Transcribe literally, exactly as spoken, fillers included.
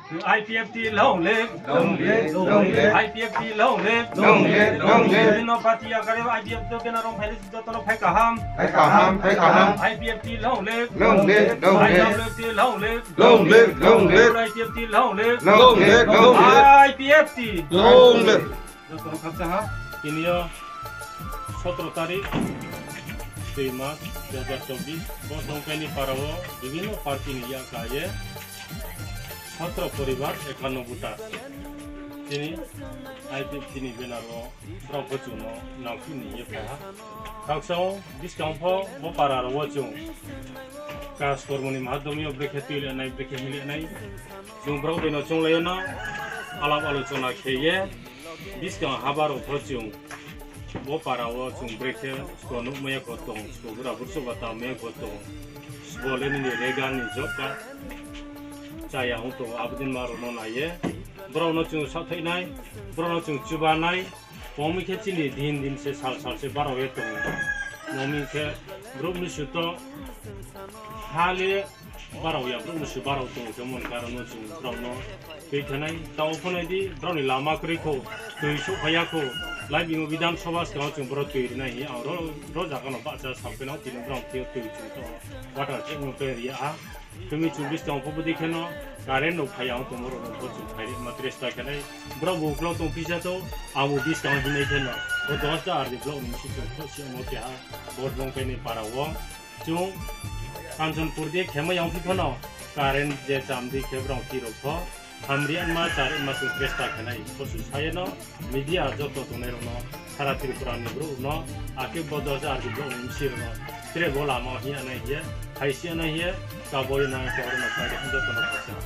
I P F T long live. Long live, long live. I P F T long live. Long live, long live. Bibhinno party akare I P F T banner rong phailai joto no phai kaham. Phai kaham, phai kaham. I P F T long live. Long live, long live. I P F T long live. Long live, long live. I P F T long live. Long live, long live. I P F T long live. Joto no khakchang ha. Tini yo সতেরো তারিখ দুই মাস দুই হাজার চব্বিশ, bo tongkai ni para wo bibhinno party ni yakka ye সতেরো পরিবার একান্ন voter. Tini I P F T ni banner wo brao pho chung no nangphi ni ye phai ha. Khakchang buskang pho bo para rao wo chung কাজকর্ম ni মাধ্যমে yo brekhe tuile nai, brekhe hing le nai. Chung brao bai no chounglai yo no alap alochona khe ye, buskang haba rao pho chung bo para wo chung brekhe sbo nuhmai ya kho tong, sbo bura burchouh ba tangmai ya kho tong, sbo le nini rega ni job card chaya ong tong, abo dei ma rao no nai ye, brao no chung saohthaih nai, brao no chung chuba nai, tongmi khe chini din din se sal sal se barao ye tong. Tongmi khe brouh mnusu to ha le barao ya, brouh mnusu barao tong khe mon karo no chung brao no tui khe nai. Tao pho nai di, brao ni lama kroi kho, tui souhphai ya kho, lai bini Bidhan Sabha skang wo chung brao tui ri nai hing ye ang ro, ro zaga no bahcha sa khe no, tini brao khe tui chung to water check no pe ri ya ha. Tumi chung buskang pho bodei khe no current no phai ya ong tongmo rao no pho chung phai ri ma tresta khe nai. Brao bo uklau tongphi ja to, abo buskang hing nai khe no, bo দশ হাজার আট block ni si chung thoh si ongmo keha, bo tongkai ni para wo. Chung Kanchanpur di khemai ya ongphi pho no, current je cham di khe brao ti rao pho, hamri anma char anma chung tresta khe nai. Bo su sa ye no, media joto tongnai rao no, sara Tripura ni brouh no, akhe bo দশ হাজার আট block ni si rao no, tre bo lama hing ya nai hing ye, hai si ya nai hing ye, kabo ye nai khe aro no sa ye joto no khakchang.